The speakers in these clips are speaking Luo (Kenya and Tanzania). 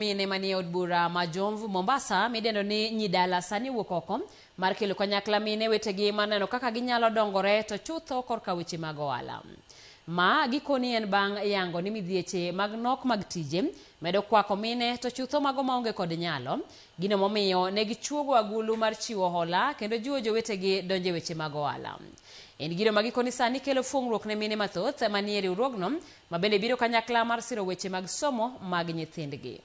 Mine manie od bura ma Jomvu, Mombasa, midendo ni Nyidala sani wuok oko mar kelo kanyakla mine wetegi mar neno kaka ginyalo dongore to chutho korka weche mag ohala. Ma gikoni en bang' yango ni midhieche mag nok mag tije medo kwako mine to chutho mago maonge kod nyalo. Gino momiyo ne gichuogo agulu mar chiwo hola kendo jiwo jowetegi donjo e weche mag ohala. En gino ma gikoni sani kelo fuong'ruok ne mine mathoth manie riwruogno ma bende biro kanyakla mar siro weche mag somo mag nyithindgi.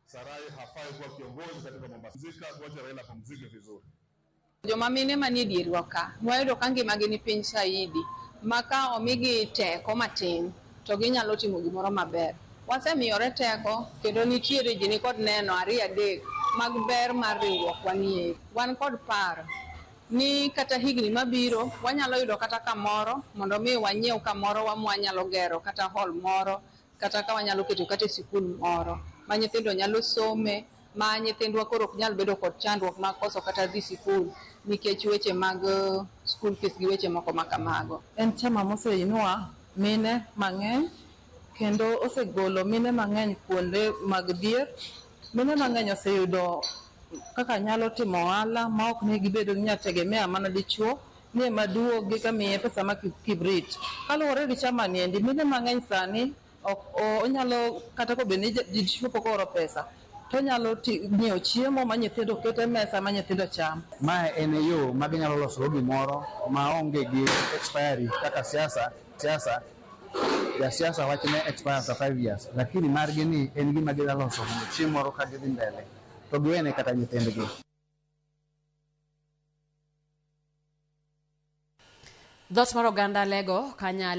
Sarai hafai kuwa kiongozi katika Mombasa. Zika, tuache Raila apumzike vizuri. Joma mine manie dierwa ka wayudo ka ngimagi ni piny saidi ma ka omigi teko matin to ginyalo timo gimoro maber. Wasemiyore teko kendo nitiere ji nikod neno 2-3 mag ber mar riwruok wanie. Wan kod paro ni kata higni mabiro wanyalo yudo kata kamoro mondo mi wanyiew kamoro wa mwanyalo gero kata hall moro kata ka wanyalo keto kata e sikul moro ma nyithindo nyalo some ma nyithindwa koro ok nyal bedo kod chandruok mag koso kata dhi sikul nikech weche mag school fees gi weche moko ma kamago. En chama moseinua mine mang'eny kendo osegolo mine mang'eny kuonde mag dhier. Mine mang'eny oseyudo kaka nyalo timo ohala ma ok ni gibedo ni nyategemea mana dichuo ni ema duogi ka miye pesa ma kibrit. Kaluwore gi chama ni endi, mine mang'eny sani ok onyalo kata kobed ni dichuo pok ooro pesa to onyalo nyiewo chiemo ma nyithindo keto e mesa ma nyithindo chamo. Mae en yo ma ginyalo losogo gimoro maonge gi expiry kaka siasa. Siasa jasiasa wach ne expire after 5 years, lakini margi ni en gima ginyalo loso mondo chieng' moro ka gidhi mbele to giwene kata nyithindgi. Dhoot mar oganda Lego kanyalo